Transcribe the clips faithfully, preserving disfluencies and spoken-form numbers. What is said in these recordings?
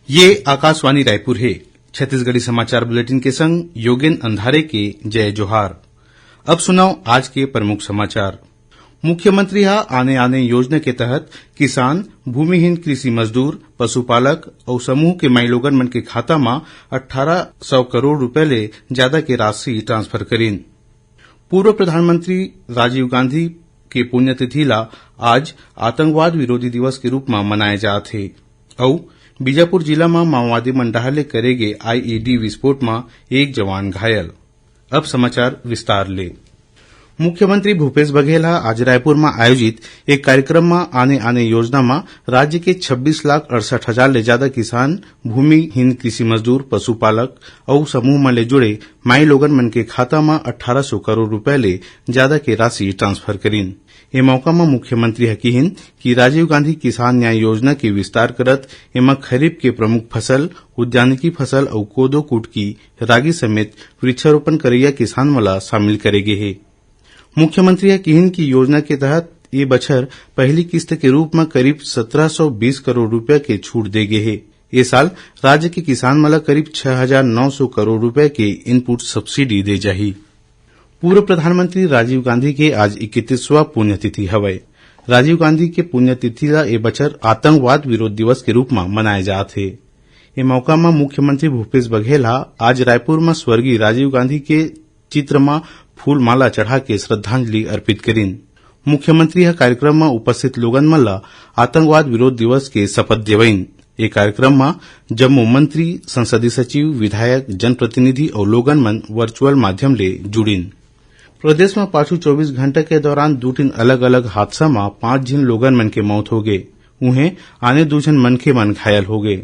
ये आकाशवाणी रायपुर हे। छत्तीसगढ़ी समाचार बुलेटिन के संग योगेन अंधारे के जय जोहार। अब सुनव आज के प्रमुख समाचार। मुख्यमंत्री ह आने-आने योजना के तहत किसान, भूमिहीन कृषि मजदूर, पशुपालक अउ समूह के माईलोगन मन के खाता म अट्ठारह सौ करोड़ रुपया ले जादा के राशि ट्रांसफर करिन। पूर्व प्रधानमंत्री राजीव गांधी के पुण्यतिथि ला आज आतंकवाद विरोधी दिवस के रूप म मनाए जात हे। अउ बीजापुर जिला म माओवादी मन डहार ले करे गे आईईडी विस्फोट म एक जवान घायल। अब समाचार विस्तार ले। मुख्यमंत्री भूपेश बघेल ह आज रायपुर म आयोजित एक कार्यक्रम म आने-आने योजना म राज्य के छब्बीस लाख अड़सठ हजार ले जादा किसान, भूमिहीन कृषि मजदूर, पशुपालक अउ समूह मन ले जुड़े माईलोगन मन के खाता म अट्ठारह सौ करोड़ रुपया ले जादा के राशि ट्रांसफर करिन। ए मौका म मुख्यमंत्री ह किहिन कि राजीव गांधी किसान न्याय योजना के विस्तार करत एमा खरीफ के प्रमुख फसल, उद्यानिकी फसल अउ कोदो, कुटकी, रागी समेत वृक्षारोपण करइया किसान मन ला शामिल करे गे हे। मुख्यमंत्री ह किहिन कि योजना के तहत ए बछर पहली किस्त के रूप म करीब सत्रह सौ बीस करोड़ रुपया के छूट दे गे हे। ए साल राज्य के किसान मन ला करीब छह हजार नौ सौ करोड़ रुपया के इनपुट सब्सिडी दे जाही। पूर्व प्रधानमंत्री राजीव गांधी के आज इकतीसवां पुण्यतिथि हवय। राजीव गांधी के पुण्यतिथि ला ए बछर आतंकवाद विरोध दिवस के रूप म मनाए जात हे। ए मौका म मुख्यमंत्री भूपेश बघेल ह आज रायपुर म स्वर्गीय राजीव गांधी के चित्र म फूल माला चढ़ा के श्रद्धांजलि अर्पित करिन। मुख्यमंत्री ह कार्यक्रम म उपस्थित लोगन मन ल आतंकवाद विरोध दिवस के शपथ देवइन। ए कार्यक्रम म जम्मो मंत्री, संसदीय सचिव, विधायक, जनप्रतिनिधि अउ लोगन मन वर्चुअल माध्यम ले जुड़िन। प्रदेश म पाछू चौबीस घंटा के दौरान दू ठिन अलग-अलग हादसा म पांच झिन लोगन मन के मौत होगे, उहें आने दू झन मनखे मन घायल होगे।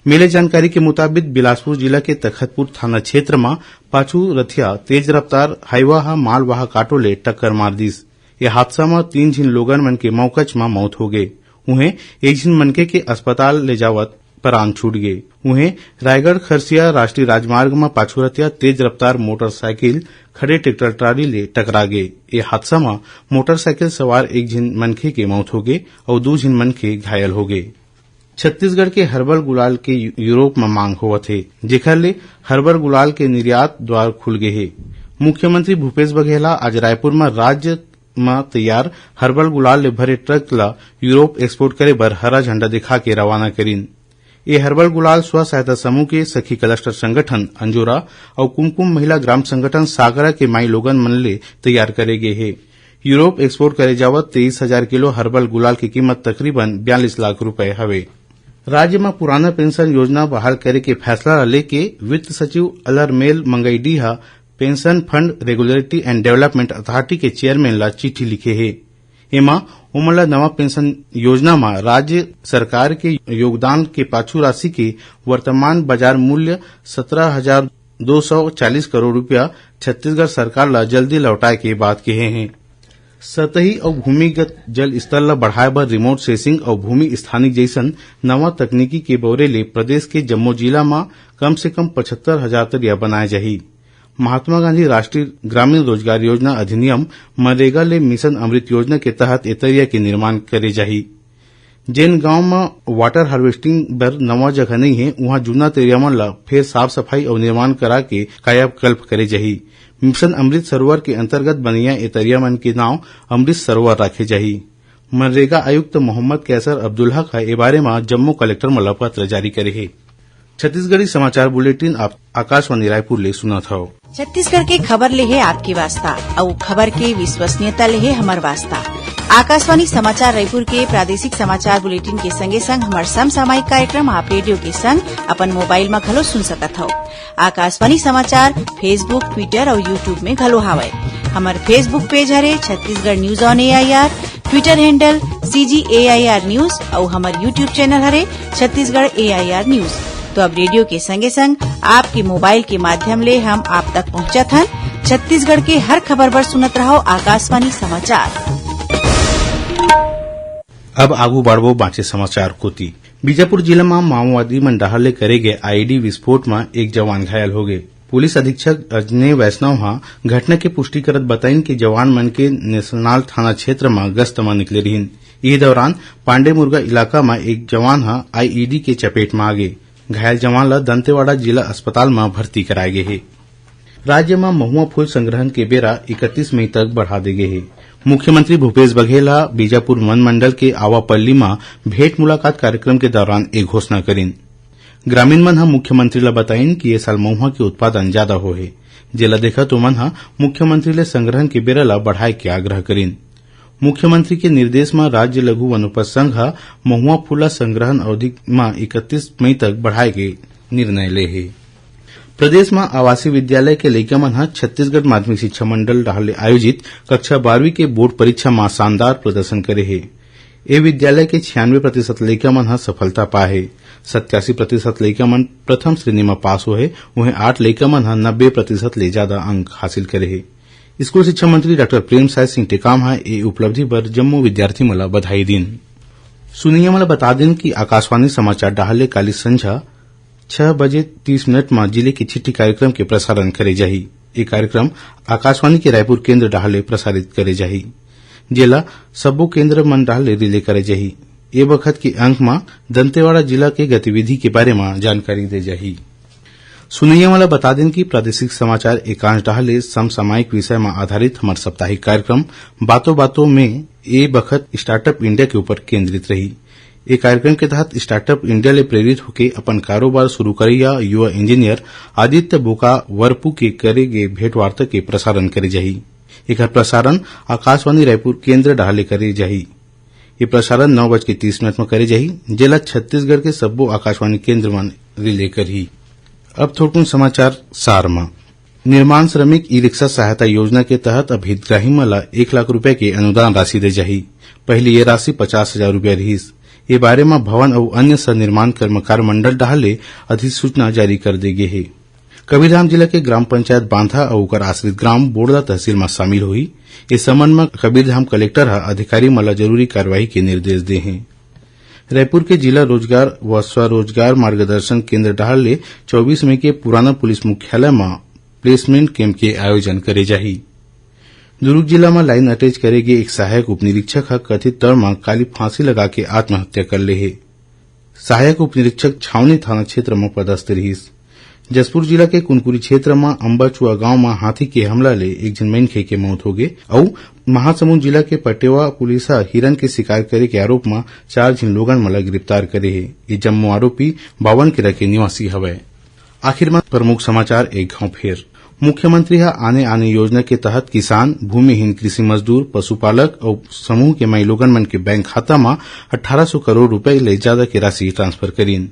मिले जानकारी के मुताबिक, बिलासपुर जिला के तखतपुर थाना क्षेत्र म पाछू रथिया तेज रफ्तार हाईवा ह मालवाहक ऑटो ले टक्कर मार दिस। ये हादसा म तीन झिन लोगन मन के मौकच म मौत होगे। उहें, एक झिन मनखे के अस्पताल ले जावत परान छूट गे। उहें, रायगढ़ खरसिया राष्ट्रीय राजमार्ग म पाछू रथिया तेज रफ्तार मोटरसाइकिल खड़े ट्रैक्टर ट्राली ले टकरा गे। ये हादसा म मोटरसाइकिल सवार एक झिन मनखे के मौत होगे अउ दू झिन मनखे घायल होगे। छत्तीसगढ़ के हर्बल गुलाल के यू-, यूरोप म मांग होवत हे, जेखर ले हर्बल गुलाल के निर्यात द्वार खुल गे हे। मुख्यमंत्री भूपेश बघेल ह आज रायपुर म राज्य म तैयार हर्बल गुलाल ले भरे ट्रक ल यूरोप एक्सपोर्ट करे बर हरा झंडा दिखा के रवाना करिन। ये हर्बल गुलाल स्व सहायता समूह के सखी क्लस्टर संगठन अंजोरा अउ कुमकुम महिला ग्राम संगठन सागरा के माई लोगन मन ले तैयार करे गे हे। यूरोप एक्सपोर्ट करे जावत तेईस हजार किलो हर्बल गुलाल के कीमत तकरीबन बयालीस लाख रुपए हवे। राज्य म पुराना पेंशन योजना बहाल करे के फैसला ल लेके वित्त सचिव अलरमेल मंगईडी ह pension fund regulatory and development authority के चेयरमैन ल चिट्ठी लिखे हे। एमा ओमन ल नवा पेंशन योजना म राज्य सरकार के योगदान के पाछू राशि के वर्तमान बाजार मूल्य सत्रह हजार दो सौ चालीस करोड़ रुपया छत्तीसगढ़ सरकार ल जल्दी लौटाए के बात कहे हे। सतही अउ भूमिगत जल स्तर ल बढ़ाए बर रिमोट सेंसिंग अउ भूमि स्थानिक जइसन नवा तकनीकी के बउरे ले प्रदेश के जम्मो जिला म कम से कम पचहत्तर हजार तरिया बनाए जाही। महात्मा गांधी राष्ट्रीय ग्रामीण रोजगार योजना अधिनियम, मनरेगा ले मिशन अमृत योजना के तहत ए तरिया के निर्माण करे जाही। जेन गांव म वाटर हार्वेस्टिंग बर नवा जगह नइ हे, उहां जूना तरिया मन ल फेर साफ सफाई अउ निर्माण करा के कायाकल्प करे जाही। मिशन अमृत सरोवर के अंतर्गत बनइया ए तरिया मन के नाव अमृत सरोवर राखे जाही। मनरेगा आयुक्त मोहम्मद कैसर अब्दुल हक ह ए बारे म जम्मो कलेक्टर मन ल पत्र जारी करे हे। छत्तीसगढ़ी समाचार बुलेटिन आप आकाशवाणी रायपुर ले सुनत हव। छत्तीसगढ़ के खबर ले हे आपके वास्ता, अउ खबर के विश्वसनीयता ले हे हमर वास्ता। आकाशवाणी समाचार रायपुर के प्रादेशिक समाचार बुलेटिन के संगे संग हमर समसामयिक कार्यक्रम आप रेडियो के संग अपन मोबाइल म घलो सुन सकत हव। आकाशवाणी समाचार Facebook, Twitter अउ YouTube में घलो हावय। हमर Facebook पेज हरे Chhattisgarh news on AIR, Twitter handle CG AIR news अउ हमर YouTube चैनल हरे छत्तीसगढ़ एआईआर न्यूज। तो अब रेडियो के संगे संग आपके मोबाइल के माध्यम ले हम आप तक पहुंचत हन। छत्तीसगढ़ के हर खबर बर सुनत रहव आकाशवाणी समाचार। अब आगू बढ़बो बांचे समाचार कोति। बीजापुर जिला म माओवादी मन डहार ले करे गे आईईडी विस्फोट म एक जवान घायल होगे। पुलिस अधीक्षक अजने वैष्णव ह घटना के पुष्टि करत बताइन कि जवान मन के नेसनाल थाना क्षेत्र म गश्त म निकले रिहिन। इही दौरान पांडे मुर्गा इलाका म एक जवान ह आईईडी के चपेट म आ गे। घायल जवान ल दंतेवाड़ा जिला अस्पताल म भर्ती कराए गे हे। राज्य म महुआ फूल संग्रहण के बेरा इकतीस मई तक बढ़ा दे गे हे। मुख्यमंत्री भूपेश बघेल ह बीजापुर वन मंडल के आवापल्ली म भेंट मुलाकात कार्यक्रम के दौरान ए घोषणा करिन। ग्रामीण मन ह मुख्यमंत्री ल बताइन कि ए साल महुआ के उत्पादन जादा होहे, जेला देखत ओमन ह मुख्यमंत्री ले संग्रहण के बेरा ल बढ़ाए के आग्रह करिन। मुख्यमंत्री के निर्देश म राज्य लघु वनोपज संघ ह महुआ फूला संग्रहण अवधि म इकतीस मई तक बढ़ाए के निर्णय ले हे। प्रदेश म आवासीय विद्यालय के लइका मन ह छत्तीसगढ़ माध्यमिक शिक्षा मंडल डहार ले आयोजित कक्षा बारहवीं के बोर्ड परीक्षा म शानदार प्रदर्शन करे हे। ए विद्यालय के छियानवे प्रतिशत लइका मन ह सफलता पाए हे। सत्यासी प्रतिशत लइका मन प्रथम श्रेणी म पास होए हे, उहें आठ लइका मन ह नब्बे प्रतिशत ले जादा अंक हासिल करे हे। स्कूल शिक्षा मंत्री डॉक्टर प्रेमसाय सिंह टेकाम ह ए उपलब्धि बर जम्मो विद्यार्थी मन ल बधाई दीन। सुनइया मन ल बता दिन कि आकाशवाणी समाचार डहार ले काली संझा छह बजे तीस मिनट म जिले के चिट्ठी कार्यक्रम के प्रसारण करे जाही। ए कार्यक्रम आकाशवाणी के रायपुर केंद्र डहार ले प्रसारित करे जाही, जेला सब्बो केंद्र मन डहार ले रिले करे जाही। ए बखत के अंक म दंतेवाड़ा जिला के गतिविधि के बारे म जानकारी दे जाही। सुनइया मन ल बता दिन कि प्रादेशिक समाचार एकांश डहार ले समसामयिक विषय म आधारित हमर साप्ताहिक कार्यक्रम बातों बातों में ए बखत स्टार्टअप इंडिया के ऊपर केंद्रित रही। ए कार्यक्रम के तहत स्टार्टअप इंडिया ले प्रेरित होके अपन कारोबार शुरू करइया युवा इंजीनियर आदित्य बोका वरपू के करे गे भेंटवार्ता के प्रसारण करे जाही। एकर प्रसारण आकाशवाणी रायपुर केंद्र डहार ले करे जाही। ये प्रसारण नौ बज के तीस मिनट म करे जाही, जेला छत्तीसगढ़ के सब्बो आकाशवाणी केंद्र मन रिले करही। अब थोरकुन समाचार सार म। निर्माण श्रमिक ई रिक्शा सहायता योजना के तहत अब हितग्राही मन ल एक लाख रुपए के अनुदान राशि दे जाही। पहिली ये राशि पचास हजार रुपया रिहिस। ये बारे म भवन अउ अन्य सन्निर्माण कर्मकार मंडल डहार ले अधिसूचना जारी कर दे गे हे। कबीरधाम जिला के ग्राम पंचायत बांधा अउ ओकर आश्रित ग्राम बोड़ला तहसील म शामिल होही। इस संबंध म कबीरधाम कलेक्टर ह अधिकारी मन ल जरूरी कार्रवाई के निर्देश दे हे। रायपुर के जिला रोजगार व स्वरोजगार मार्गदर्शन केंद्र डहार ले चौबीस मई के पुराना पुलिस मुख्यालय म प्लेसमेंट कैंप के आयोजन करे जाही। दुर्ग जिला म लाइन अटैच करे गे एक सहायक उपनिरीक्षक ह कथित तौर म काली फांसी लगा के आत्महत्या कर ले हे। सहायक उपनिरीक्षक छावनी थाना क्षेत्र म पदस्थ रिहिस। जशपुर जिला के कुनकुरी क्षेत्र म अम्बाचुआ गांव म हाथी के हमला ले एक झन मनखे के मौत होगे अउ महासमुंद जिला के पटेवा पुलिस ह हिरन के शिकार करे के आरोप म चार झिन लोगन मन ल गिरफ्तार करे हे। ये जम्मो आरोपी बावन केरा के निवासी हवय। आखिर म प्रमुख समाचार एक घांव फेर। मुख्यमंत्री ह आने-आने योजना के तहत किसान, भूमिहीन कृषि मजदूर, पशुपालक अउ समूह के माईलोगन मन के बैंक खाता म अठारह सौ करोड़ रुपए ले जादा के राशि ट्रांसफर करीन।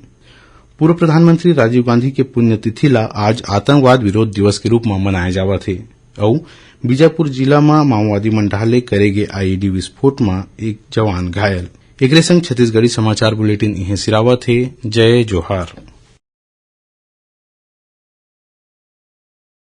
पूर्व प्रधानमंत्री राजीव गांधी के पुण्यतिथि ला आज आतंकवाद विरोध दिवस के रूप म मनाए जावत हे अउ बीजापुर जिला म माओवादी मन डहार ले करे गे आईईडी विस्फोट म एक जवान घायल। एकरे संग छत्तीसगढ़ी समाचार बुलेटिन इहें सिरावत हे। जय जोहार।